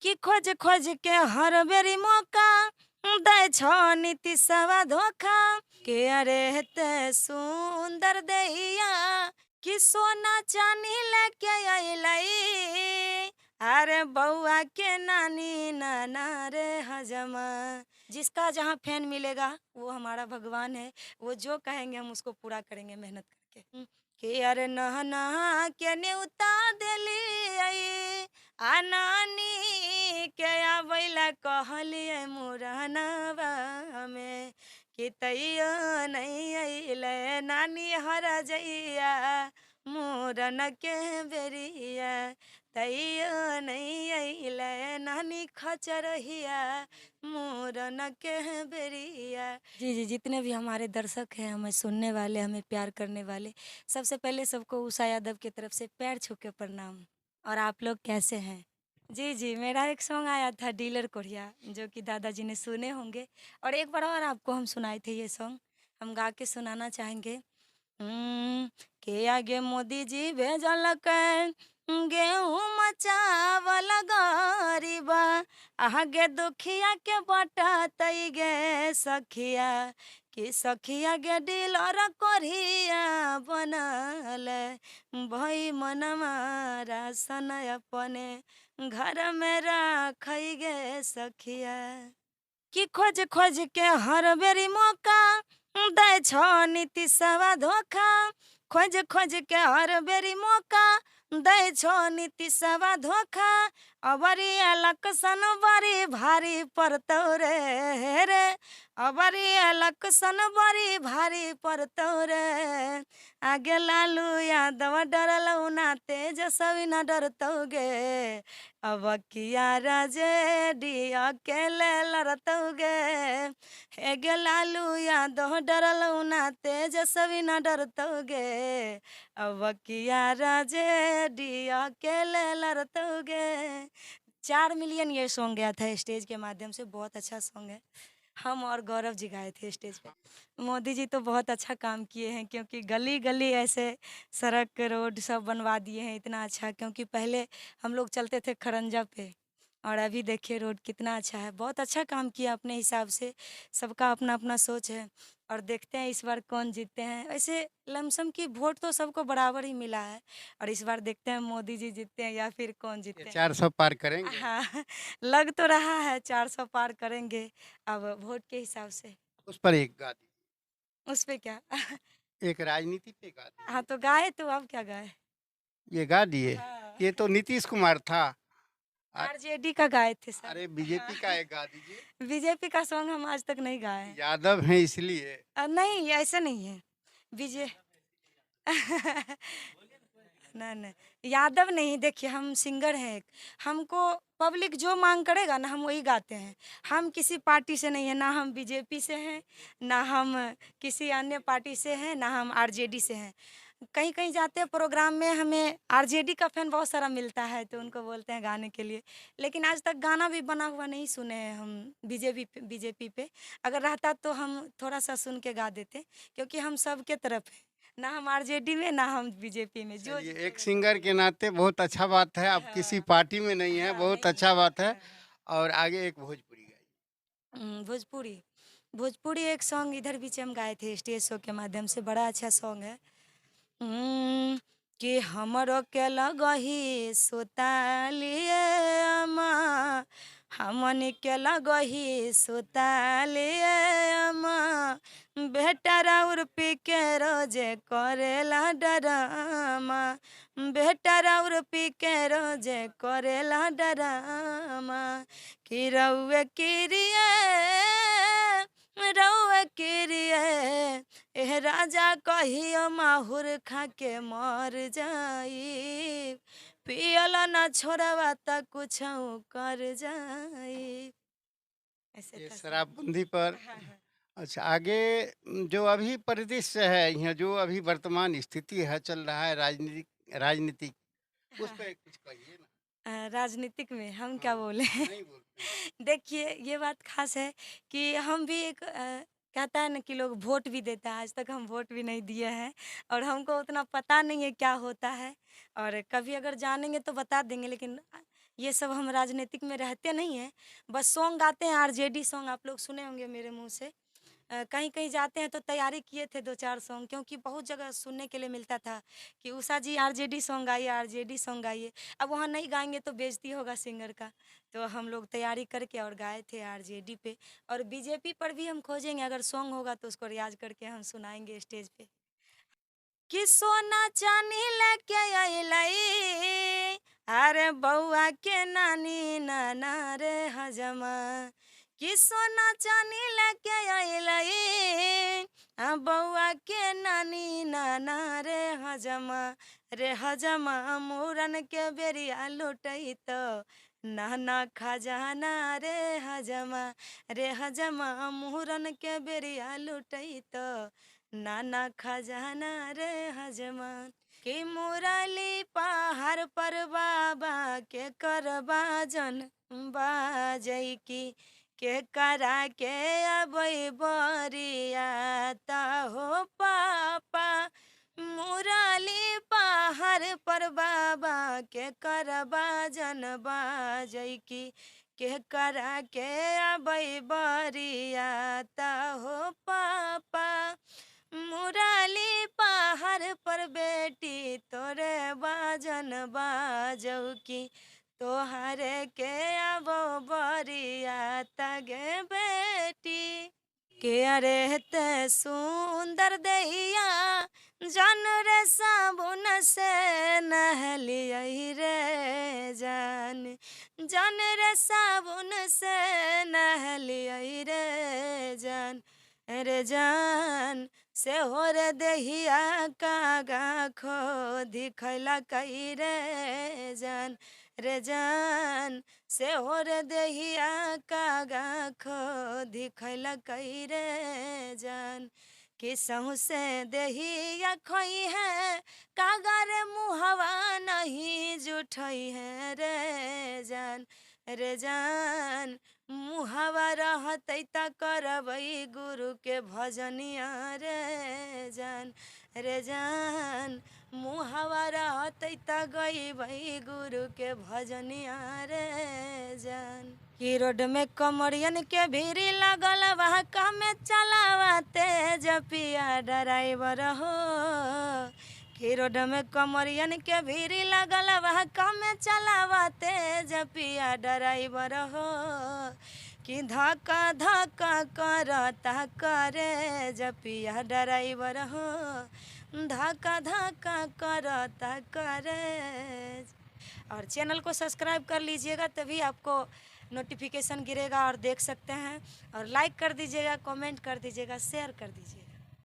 कि खोज खोज के हर बेरी मौका दै छौ नीतीशवा धोखा। के अरे हेते सुन्दर दैया कि सोना चानी लेके अयलै, अरे बउआ के नानी नाना रे हजमा। जिसका जहाँ फैन मिलेगा वो हमारा भगवान है, वो जो कहेंगे हम उसको पूरा करेंगे मेहनत करके। कि अरे नहा नहा के न्योता देलियै, आ नानी के आबै कहलियै मुरनवा में, कि तैयो नहीं अयलै नानी हर जइया मुरन के बेरिया, तैयो नहीं अयलै नानी खचरहिया मुरन के बेरिया। जी जी, जितने भी हमारे दर्शक हैं, हमें सुनने वाले, हमें प्यार करने वाले, सबसे पहले सबको उषा यादव की तरफ से पैर छू के प्रणाम। और आप लोग कैसे हैं? जी जी, मेरा एक सॉन्ग आया था डीलर कोढ़िया, जो कि दादाजी ने सुने होंगे, और एक बार और आपको हम सुनाए थे ये सॉन्ग, हम गा के सुनाना चाहेंगे। के आगे मोदी जी भेजलक गेहूँ चावल गरीबा, आगे दुखिया के बटतई गे सखिया, कि सखिया गे डीलर कोढ़िया बनल भई मनमा राशन अपने घर में रखई गे सखिया। कि खोज खोज के हर बेरी मौका दै छौ नीतीशवा धोखा, खोज खोज के हर बेरी मौका दै छौ नीतीशवा धोखा। अबरी इलेक्शन बड़ी भारी पड़तौ रे रे, अबरी इलेक्शन बड़ी भारी पड़तौ रे। आगे लालू यादव डरलौ ना तेजस्वी ना डरतौ गे, अब किया राजे अकेले लड़तौ गे। हे गे लालू यादव डरलौ ना तेजस्वी ना डरतौ गे, अब किया राजे अकेले लड़तौ गे। 4 मिलियन ये सॉन्ग गया था स्टेज के माध्यम से, बहुत अच्छा सॉन्ग है। हम और गौरव जी गाए थे स्टेज पे। मोदी जी तो बहुत अच्छा काम किए हैं, क्योंकि गली गली ऐसे सड़क रोड सब बनवा दिए हैं इतना अच्छा, क्योंकि पहले हम लोग चलते थे खरंजा पे, और अभी देखिए रोड कितना अच्छा है। बहुत अच्छा काम किया अपने हिसाब से, सबका अपना अपना सोच है, और देखते हैं इस बार कौन जीतते हैं। वैसे लमसम की वोट तो सबको बराबर ही मिला है, और इस बार देखते हैं मोदी जी जीतते हैं या फिर कौन जीतते हैं। 400 पार करेंगे? हाँ, लग तो रहा है 400 पार करेंगे, अब वोट के हिसाब से। उस पर एक गा दीजिए। उस पर क्या? एक राजनीति पे गा दीजिए। हाँ तो गाए, तो अब क्या गाए? ये गा दिए। हाँ। ये तो नीतीश कुमार था। आरजेडी का गाए थे सर। अरे बीजेपी का एक गा दीजिए। बीजेपी का सॉन्ग हम आज तक नहीं गाए हैं। यादव हैं इसलिए। नहीं, ऐसा नहीं है। बीजे ना ना, यादव नहीं, देखिए हम सिंगर हैं एक, हमको पब्लिक जो मांग करेगा ना हम वही गाते हैं। हम किसी पार्टी से नहीं है, ना हम बीजेपी से हैं, ना हम किसी अन्य पार्टी से हैं, ना हम आरजेडी से हैं। कहीं कहीं जाते हैं प्रोग्राम में, हमें आरजेडी का फैन बहुत सारा मिलता है, तो उनको बोलते हैं गाने के लिए, लेकिन आज तक गाना भी बना हुआ नहीं सुने हैं हम बीजेपी पे। अगर रहता तो हम थोड़ा सा सुन के गा देते, क्योंकि हम सब के तरफ हैं, ना हम आरजेडी में ना हम बीजेपी में। जो एक सिंगर के नाते बहुत अच्छा बात है, आप किसी पार्टी में नहीं है, बहुत अच्छा बात है। और आगे एक भोजपुरी गाइए। भोजपुरी, भोजपुरी एक सॉन्ग इधर बीच हम गाए थे स्टेज शो के माध्यम से, बड़ा अच्छा सॉन्ग है। कि हमरो के लगही सुतालिए अम्मा, हमन के लगही सुतालिए अम्मा, बेटा राउर पी के रोजे करेला डरामा, बेटा राउर पी के रोजे करेला डरामा, कि रउए किरिए रउए किरिए एह राजा कहियो माहुर खा के मर जाई, पियल ना छोड़वा त कुछ कर जाई। ऐसे शराबबंदी पर। अच्छा, आगे जो अभी परिदृश्य है यहाँ, जो अभी वर्तमान स्थिति है, चल रहा है राजनीतिक, उस पर कुछ कहिए ना। राजनीतिक में हम क्या बोले? नहीं बोलते। देखिए ये बात खास है कि हम भी एक कहता है ना कि लोग वोट भी देता है, आज तक हम वोट भी नहीं दिए हैं और हमको उतना पता नहीं है क्या होता है, और कभी अगर जानेंगे तो बता देंगे, लेकिन ये सब हम राजनीतिक में रहते नहीं हैं, बस सॉन्ग गाते हैं। आरजेडी सॉन्ग आप लोग सुने होंगे मेरे मुंह से। कहीं कहीं जाते हैं तो तैयारी किए थे 2-4 सॉन्ग, क्योंकि बहुत जगह सुनने के लिए मिलता था कि उषा जी आरजेडी सॉन्ग गाइए, आरजेडी सॉन्ग गाइए। अब वहाँ नहीं गाएंगे तो बेइज्जती होगा सिंगर का, तो हम लोग तैयारी करके और गाए थे आरजेडी पे। और बीजेपी पर भी हम खोजेंगे, अगर सॉन्ग होगा तो उसको रियाज करके हम सुनाएंगे स्टेज पे। कि सोना चानी लेके अइलै, अरे बौआ के नानी नाना रे हजमा। कि सोना चानी लेके अइलै, आ बौआ के नानी नाना रे हजमा। रे हजमा मूड़न के बेरिया लुटैत नाना खजाना रे हजमा। रे हजमा मूड़न के बेरिया लुटैत नाना खजाना रे हजमा। कि मुरली पहाड़ पर बाबा के करबा जन बाजै की, के करा के अबै बरियाता हो पापा। मुरली पहाड़ पर बाबा के करबा जन बाजै की, के करा के अबै बरियाता हो पापा। मुरली पहाड़ पर बेटी तोरे बाजन बाजौ की, तोहरे के अबो बरियाता गे बेटी। के अरे ते सुंदर दैया जान रे साबुन से नहलियै रे जान। जान रे साबुन से नहलियै रे जान। रे जान से हो रे दहिया कागा खोदी खैलकै रे जान। रे जान से हो रे दहिया कागा खोदी खैलकै रे जान। कि सौंसे दहिया खोई है कागा रे मुहवा नहीं जुठई है रे जान। रे जान मुहवा रहतै त करबै गुरु के भजनिया रे जान। रे जान मुहवा रहतै त गइबै गुरु के भजनिया रे जान। कि रोड में कमरियन के भीड़ लागल बा कमे चलावा तेज पिया ड्राइवर हो। कि रोड में कमरियन के भीड़ लागल बा कमे चलावा तेज पिया ड्राइवर हो। कि धक्का धक्का करता करे जपिया ड्राइवर हो, धक्का धक्का करता करे। और चैनल को सब्सक्राइब कर लीजिएगा, तभी आपको नोटिफिकेशन गिरेगा और देख सकते हैं। और लाइक कर दीजिएगा, कमेंट कर दीजिएगा, शेयर कर दीजिएगा।